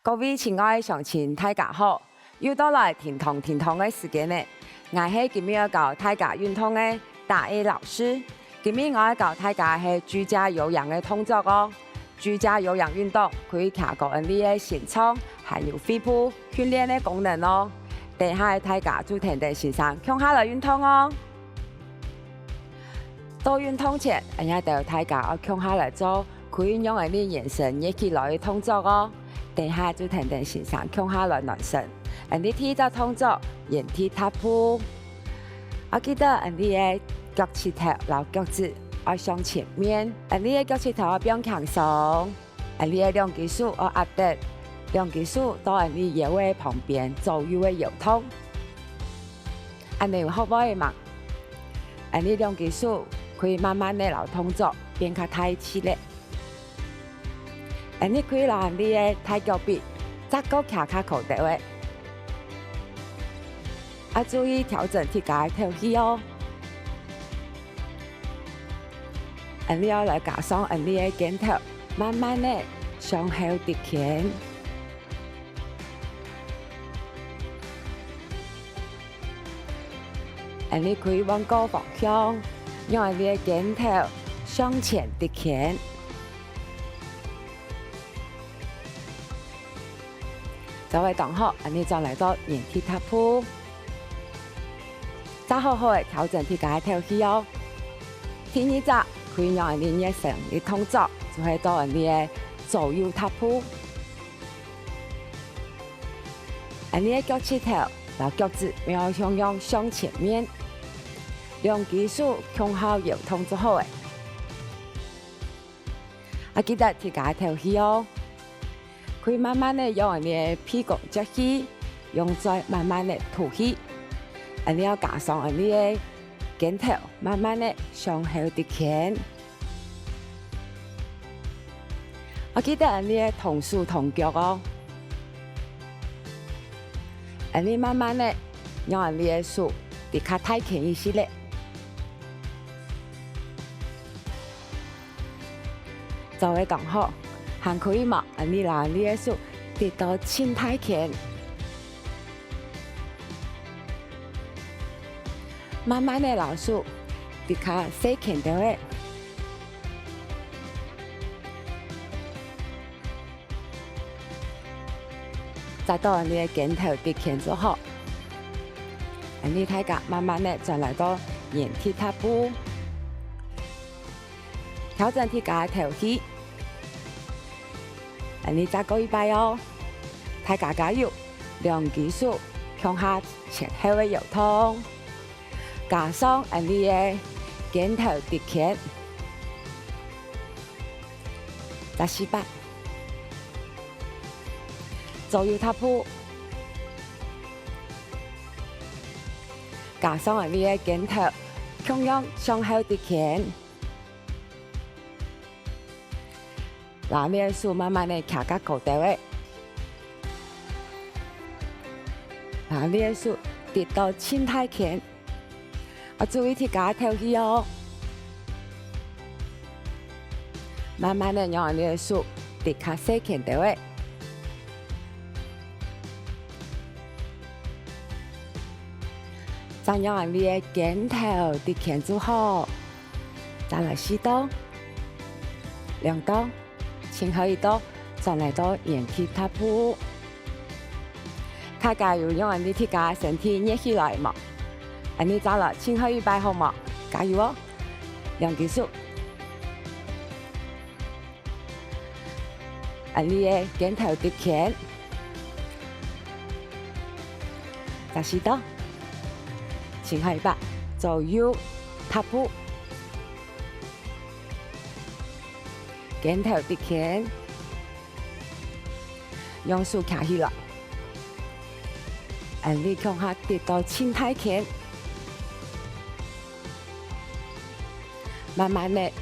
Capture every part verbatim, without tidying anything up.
各位親愛鄉親，大家好！又到來叮噹叮噹个時間了。𠊎係今晡日愛教大家運動个大A老師。今晡日𠊎愛教大家係居家有氧个動作哦。居家有氧運動可以提高𫣆俚个心臟還有肺部訓練个功能哦。等下大家就跈等先生共下來運動哦！ 做運動前，𫣆俚兜大家愛共下來做可以讓𫣆俚圓身熱起來个動作哦。等下就跈等先生共下來暖身。𫣆俚第一隻動作，原地踏步。愛記得𫣆俚个腳膝頭摎腳趾愛向前面，𫣆俚个腳膝頭愛放輕鬆。 𫣆俚个兩隻手愛壓等，兩隻手到𫣆俚腰仔旁邊左右个搖動。恁仔有學會無？𫣆俚兩隻手可以慢慢仔摎動作變較大隻咧。𫣆俚可以摎𫣆俚个大腳髀再過擎較高兜仔。 愛注意調整自家个頭去哦。𫣆俚愛來加上𫣆俚个肩頭，慢慢仔向後直牽。𫣆俚可以換個方向，讓𫣆俚个肩頭向前直牽。 做得當好，𫣆俚轉來做原地踏步。再好好仔調整自家个頭去哦。第二隻可以讓𫣆俚熱身个動作，就係做𫣆俚个左右踏步。𫣆俚个腳膝頭摎腳趾愛向向向前面，兩隻手共下搖動就好咧。 愛記得自家个頭去哦。可以慢慢仔用𫣆俚个鼻公接氣，用嘴慢慢仔吐氣。𫣆俚愛加上𫣆俚个肩頭，慢慢仔向後直牽。愛記得𫣆俚个動手動腳哦。𫣆俚慢慢仔用𫣆俚个手直較大牽一息咧。 做得當好，還可以無？𫣆俚摎𫣆俚个手直到盡大牽，慢慢仔摎手直較細牽兜仔。 再到𫣆俚个肩頭直牽就好。𫣆俚大家慢慢仔轉來到原地踏步，調整自家个頭去。𫣆俚再過一擺哦，大家加油！兩隻手共下前後个搖動，加上𫣆俚个肩頭直牽。 再試擺。左右踏步，加上𫣆俚个肩頭，共樣向後直牽。摎𫣆俚个手慢慢仔擎較高兜仔，摎𫣆俚个手直到盡大牽。 愛注意自家个頭去哦。慢慢仔用𫣆俚个手直較細牽兜仔，再用𫣆俚个肩頭直牽就好。再來四到，兩到。 盡後一到，轉來到原地踏步。大家有用𫣆俚自家身體熱起來無？𫣆俚再來盡後一擺好無？加油哦！兩隻手。𫣆俚个肩頭直牽。再試到。盡後一擺，左右踏步。 肩頭直牽，用手擎起來，𫣆俚共下直到盡大牽，慢慢仔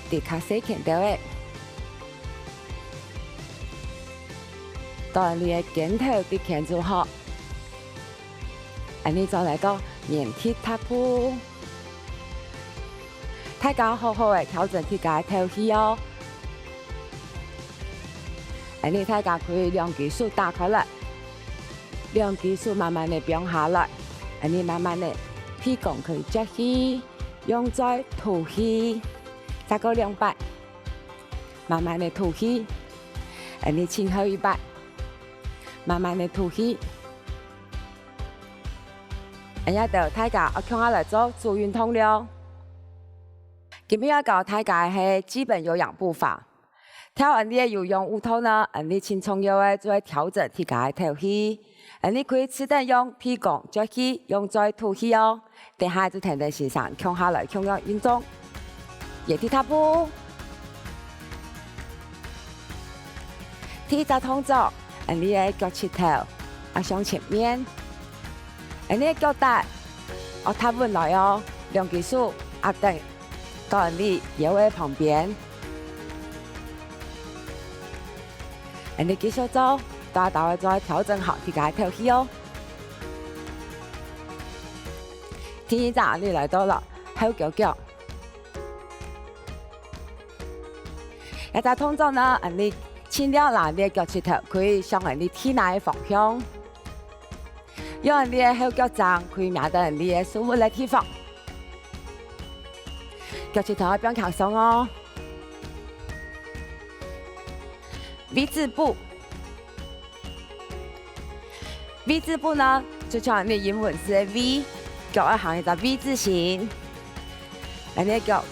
直較細牽兜仔，到𫣆俚个肩頭直牽就好。 𫣆俚轉來到原地踏步。大家好好仔調整自家个頭去哦。恁呢大家可以兩隻手打開來，兩隻手慢慢个放下來，恁呢慢慢个鼻孔可以擳氣，用嘴吐氣，再過兩擺，慢慢个吐氣，恁呢盡後一擺，慢慢个吐氣。恁呢就大家愛共下來做足運動了。今日愛教大家个係基本有氧步伐。 跳恁呢个有氧舞蹈呢，恁呢盡重要个就係調整自家个敨氣。恁呢可以試等用鼻孔擳氣，用嘴吐氣哦。等下就跈等先生共下來共樣運動。原地踏步。第一隻動作，恁呢个腳膝頭，啊，向前面。恁呢个腳底，愛踏穩來哦，兩隻手，啊，等 到你腰个旁邊。恁呢繼續做，大家做調整好自家个敨氣哦。第二隻，你來到了後勾腳。這隻動作呢，恁呢盡量啦，你个腳膝頭可以向恁呢地泥个方向。 用你个後腳踭可以摸到你个手腕个地方。腳膝頭愛放輕鬆哦。V字步。V字步呢，就像你英文字个V，腳愛行一隻V字形。恁呢腳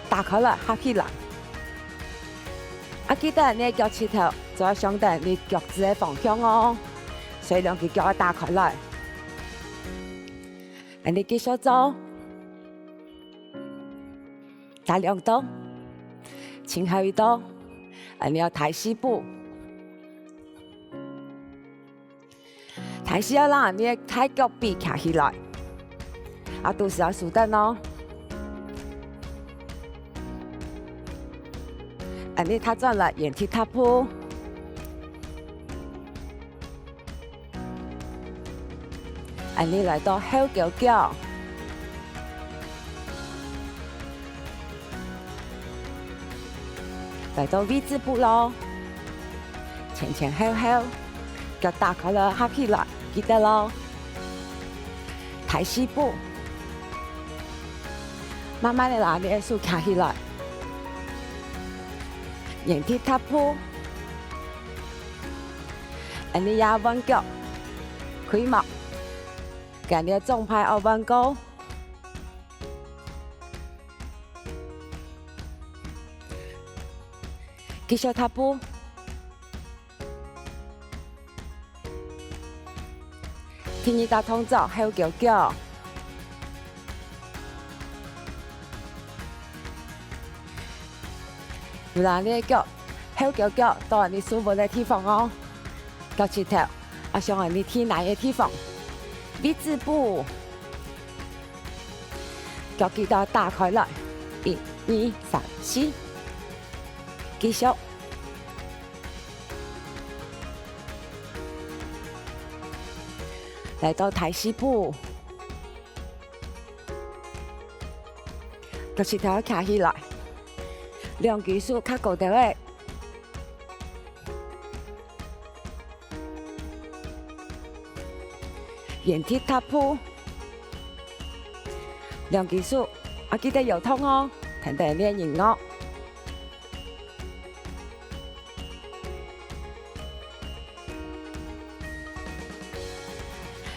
打開來，合起來。啊，記得你个腳膝頭就愛向等你腳趾个方向哦，所以兩隻腳愛打開來。恁呢繼續做，打兩到，盡後一到，恁呢愛第四步。 第四愛讓你个大腳髀徛起來，啊，肚屎愛收等哦。恁呢踏轉來，原地踏步。恁呢來到後勾腳。 來到V字步咯，前前後後，腳打開來合起來，記得咯。第四步，慢慢个拿你个手擎起來，原地踏步。恁呢也換腳，開幕，今日个總排愛換過。 繼續踏步。第二隻動作，後勾腳。有啦，你个腳，後勾腳到你手腕个地方哦。腳膝頭，啊，向你地泥个地方。V字步。 腳趾頭打開來，一、二、三、四，繼續。來到第四步，腳膝頭擎起來，兩隻手較高兜仔。 原地踏步。兩隻手，啊，記得搖動哦，跈等你个音樂。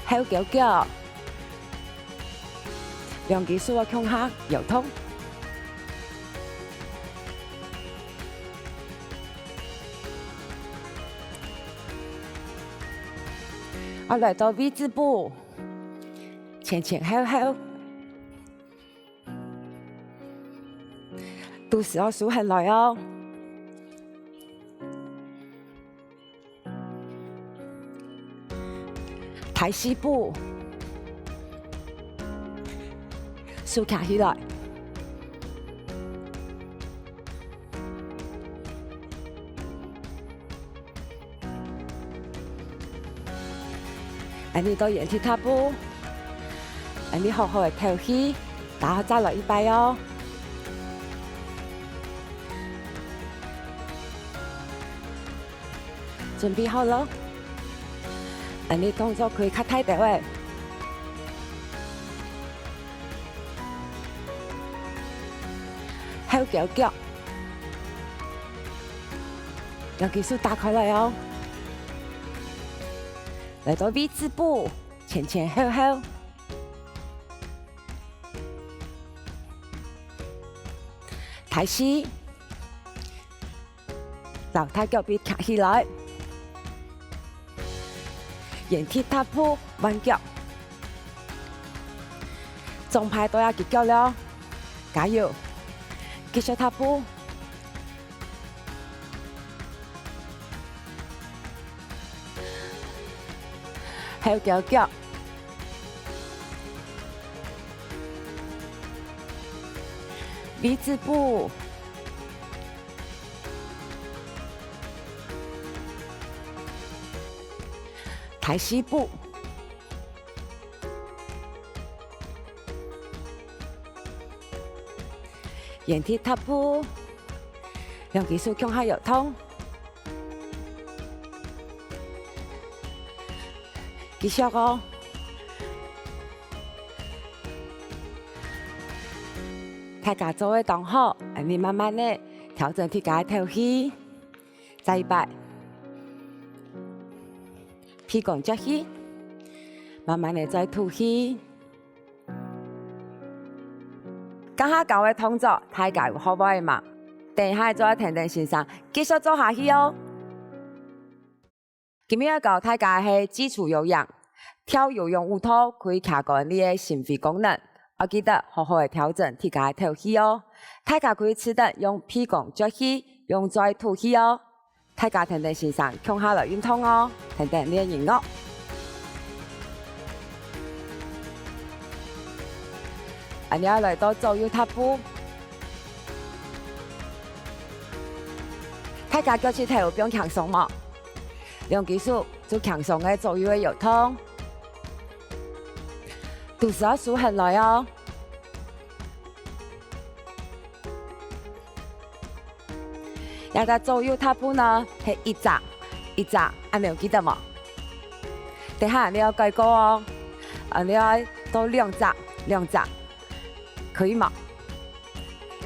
後勾腳。 兩隻手啊共下搖動。啊，來到V字步，前前後後，肚屎愛收䟘來哦。 第四步，手擎起來。恁呢到原地踏步，恁呢好好个敨氣，打好再來一擺哦。準備好了，恁呢動作可以較大兜仔。後勾腳，兩隻手打開來哦。來到V字步，前前後後。大四， 摎大腳髀擎起來，原地踏步換腳。總排到這隻腳了，加油！繼續踏步。後勾腳。V字步。 大四步。原地踏步，兩隻手共下搖動。繼續哦。大家做得當好，恁呢慢慢仔調整自家个敨氣。 再一擺，鼻公啜氣，慢慢仔再吐氣。這下教个動作，大家有學會無？等一下做得跈等先生繼續做下去哦。今日愛教大家个係基礎有氧，跳有氧舞蹈可以加強你个心肺功能。 愛記得好好仔調整自家个敨氣哦。大家可以試等用鼻公啜氣，用嘴吐氣哦。大家跈等先生共下來運動哦，跈等這音樂。恁呢來到左右踏步。大家腳趾頭有放輕鬆無？兩隻手就輕鬆个左右个搖動。 肚屎愛收䟘來哦。這隻左右踏步呢，係一隻一隻，恁呢有記得無？等下你愛改過哦，恁呢愛到兩隻兩隻，可以無？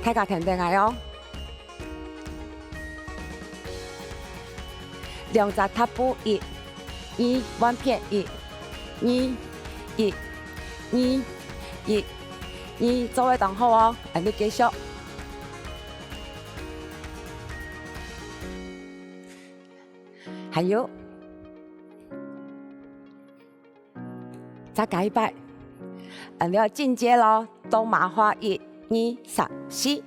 大家跈等𠊎哦。兩隻踏步，一、二，換片，一、二，一、二，一、二，做得當好哦，恁呢繼續。還有。 再加一擺。恁呢愛進階囉，到麻花，一、二、三、四。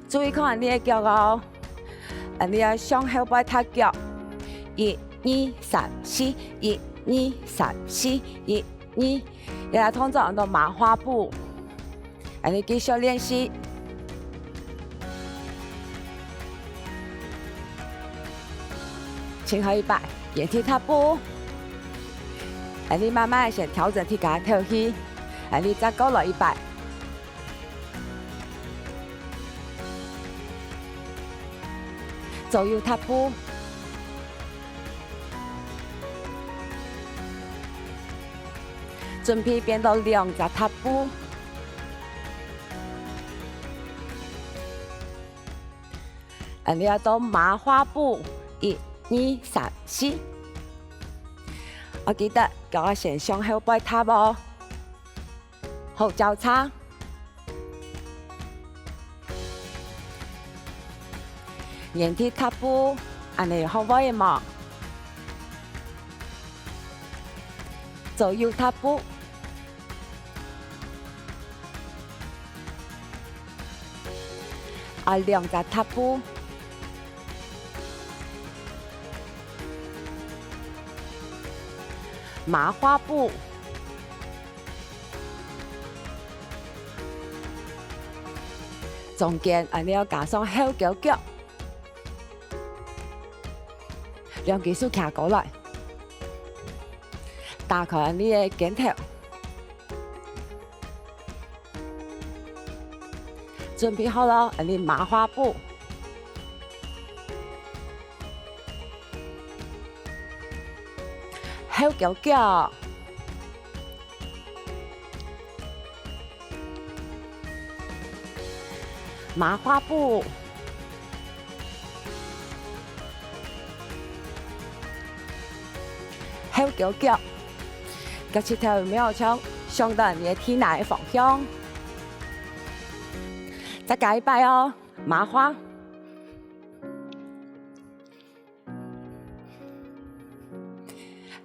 注意看恁呢个腳哦，恁呢愛向後背踏腳，一、二、三、四，一、二、三、四，一、二。這个動作安到麻花步。 恁呢繼續練習。最後一擺，原地踏步。恁呢慢慢先調整自家个敨氣，恁呢再過來一擺。左右踏步。 準備變到兩隻踏步。恁呢愛到麻花步，一、二、三、四。愛記得，腳愛先向後背踏哦。 好交叉。原地踏步，恁呢有學會無？左右踏步。啊，兩隻踏步。麻花步。 中間恁呢愛加上後勾腳，兩隻手擎過來，打開恁呢个肩頭。準備好囉，恁呢麻花步。後腳腳，麻花步，後腳腳，腳趾頭有無像上到你个地泥个方向？再加一擺哦，麻花。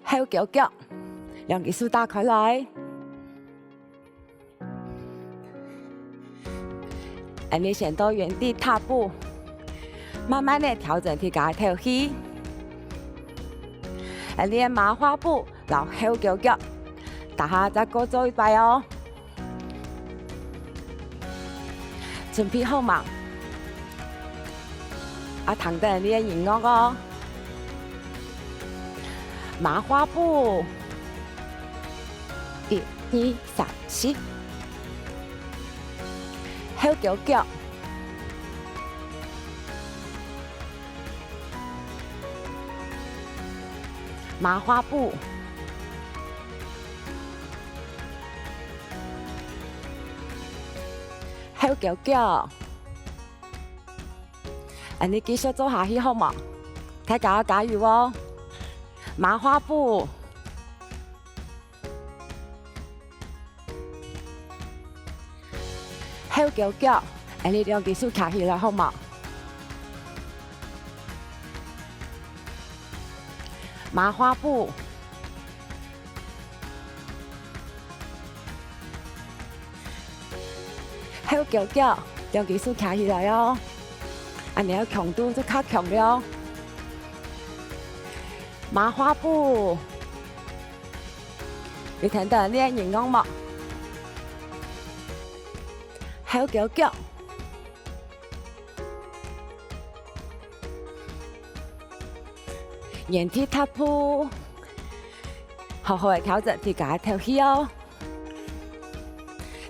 後腳腳，兩隻手打開來。恁呢先到原地踏步，慢慢仔調整自家个透氣。恁呢个麻花步摎後腳腳，逐下再過做一擺哦。 準備好吂？啊，聽等你个音樂哦。麻花步，一、二、三、四。後腳腳。麻花步。 後腳腳。恁呢繼續做下去好無？大家愛加油哦！麻花步，後腳腳，恁呢兩隻手擎起來好無？麻花步。 後腳腳，兩隻手擎起來哦。恁呢个強度就較強了哦。麻花步，有聽到你个音樂無？後腳腳。 原地踏步，好好仔調整自家个透氣哦。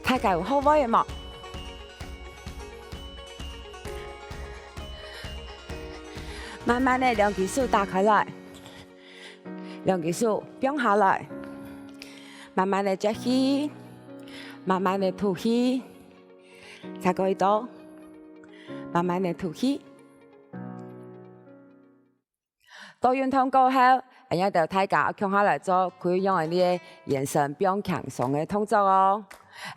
大家有學會無？慢慢仔兩隻手打開來，兩隻手放下來，慢慢仔吸氣，慢慢仔吐氣。 再過一到，慢慢仔吐氣。到運動過後，𠊎兜大家共下來做可以讓𠊎兜个圓身放輕鬆个動作哦。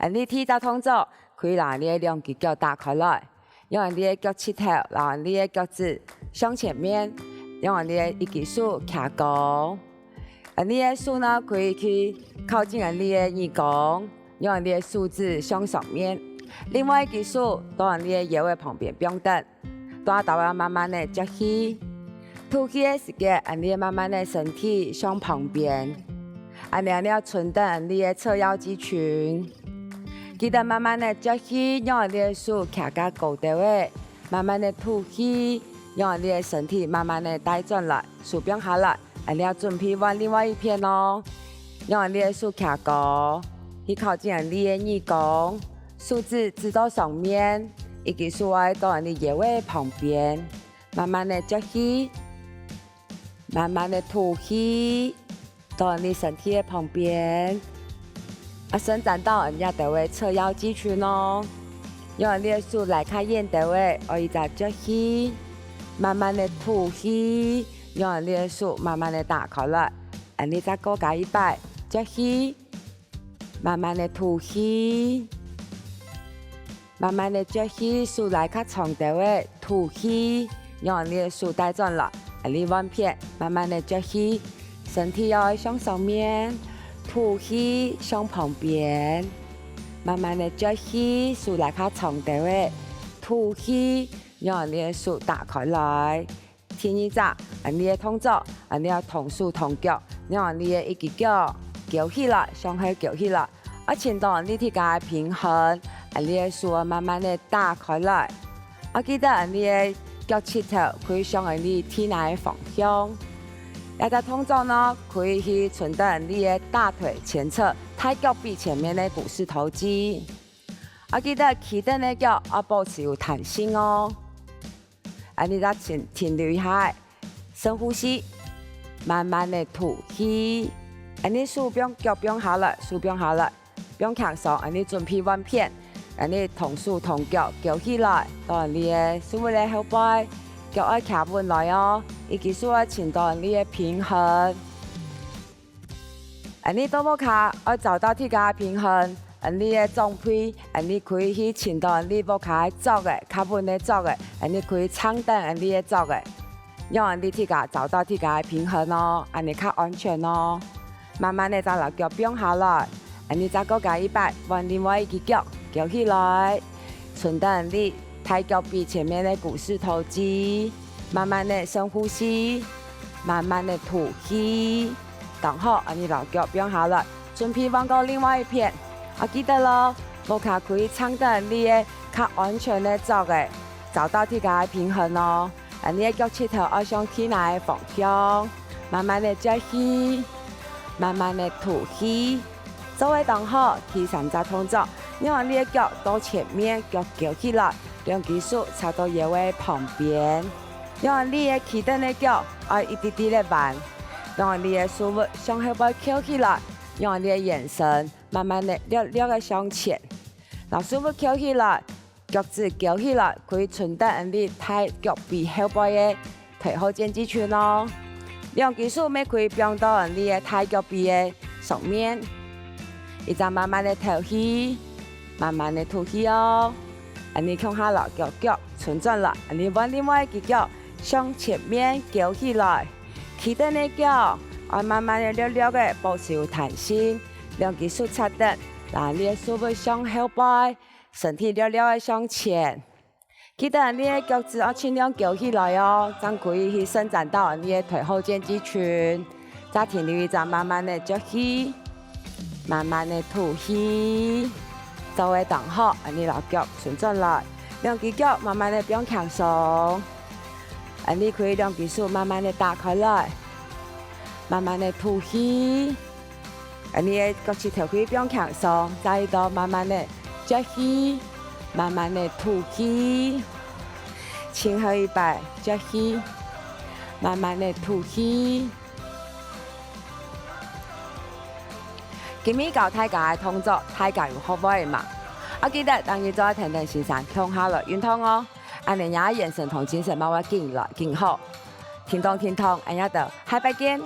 𠊎兜第一隻動作，可以摎𠊎兜个兩隻腳打開來，讓𠊎兜个腳膝頭摎𠊎兜个腳趾向前面，讓𠊎兜个一隻手擎高。 𠊎兜个手呢，可以去靠近𠊎兜个耳公，用𠊎兜个手指向上面。另外一隻手到𠊎兜个腰仔旁邊放等，大家愛慢慢仔吸氣。吐氣个時節，𠊎兜慢慢仔身體向旁邊。恁呢恁呢伸展𠊎兜个側腰肌群。記得慢慢仔吸氣，用𠊎兜个手擎較高兜仔，慢慢仔吐氣，用𠊎兜个身體慢慢仔帶轉來。 手放下來，𠊎兜準備換另外一片哦。用𠊎兜个手擎高，去靠近𠊎兜个耳公，手指指到上面，一隻手愛到𠊎兜腰仔旁邊，慢慢仔吸氣，慢慢仔吐氣，到𠊎兜身體个旁邊。 啊，伸展到𠊎兜个側腰肌群哦。用𠊎兜个手拉較遠兜仔，愛一隻吸氣，慢慢仔吐氣，用𠊎兜个手慢慢仔打開來。恁呢再過加一擺，吸氣，慢慢仔吐氣。 慢慢仔吸氣，手拉較長兜仔，吐氣，用𠊎兜个手帶轉來。恁呢換片，慢慢仔吸氣，身體愛向上面，吐氣向旁邊。慢慢仔吸氣，手拉較長兜仔，吐氣，用𠊎兜个手打開來。 第二隻，恁呢个動作，恁呢个同手同腳，用恁呢个一隻腳勾起來，向後勾起來，愛尋到恁呢自家个平衡，恁呢个手愛慢慢仔打開來。愛記得恁呢个腳膝頭可以向恁呢地泥个方向。這隻動作呢，可以去伸展恁呢个大腿前側、大腳髀前面个股四頭肌。愛記得企等个腳愛保持有彈性哦。 恁呢再停，停留一下，深呼吸，慢慢仔吐氣，恁呢手放腳放下來，手放下來，放輕鬆，恁呢準備換片，恁呢同手同腳勾起來，到恁呢个手个後背，腳愛徛穩來哦，一隻手愛尋到恁呢个平衡。恁呢到屋下愛找到自家个平衡，恁呢个長輩，恁呢可以去尋到恁呢屋下个桌仔，較穩个桌仔，恁呢可以撐等恁呢个桌仔。 讓恁呢自家找到自家个平衡哦，恁呢較安全哦。慢慢个再摎腳放下來，恁呢再過加一擺，換另外一隻腳，勾起來。順等恁呢大腳髀前面个股四頭肌，慢慢个深呼吸，慢慢个吐氣。當好，恁呢摎腳放下來，準備換過另外一片。啊，記得咯，屋下可以撐等恁呢个較安全个桌仔，找到自家个平衡哦。 恁呢个腳膝頭愛向地泥个方向，慢慢个撅起，慢慢个吐氣。做得當好，第三隻動作，讓恁呢个腳到前面，腳勾起來，兩隻手插到腰个旁邊。讓恁呢个企等个腳愛一滴滴个彎，讓恁呢个手物向後背翹起來，讓恁呢个圓身慢慢个略略个向前，摎手物翹起來， 腳趾勾起來，可以伸到恁呢大腳髀後背个腿後肩肌群哦。兩隻手乜可以放到恁呢个大腳髀个上面。一隻慢慢个敨氣，慢慢个吐氣哦。恁呢共下摎腳腳伸轉來，恁呢換另外一隻腳向前面勾起來。企等个腳，愛慢慢个略略个保持彈性，兩隻手插等，摎你个手背向後背， 身體略略个向前。記得你个腳趾愛盡量勾起來哦，正可以去伸展到你个腿後肩肌群。再停留一隻，慢慢个吸氣，慢慢个吐氣。做得當好，恁呢摎腳伸轉來，兩隻腳慢慢个放輕鬆。恁呢可以兩隻手慢慢个打開來，慢慢个吐氣。 恁呢个腳趾頭可以放輕鬆，再一到慢慢个吸氣，慢慢个吐氣。盡後一擺吸氣，慢慢个吐氣。今日教大家个動作，大家有學會無？愛記得逐日做跈等先生共下來運動哦，恁呢若圓身同精神嘛會緊來緊好。停動停動，恁呢就下擺見。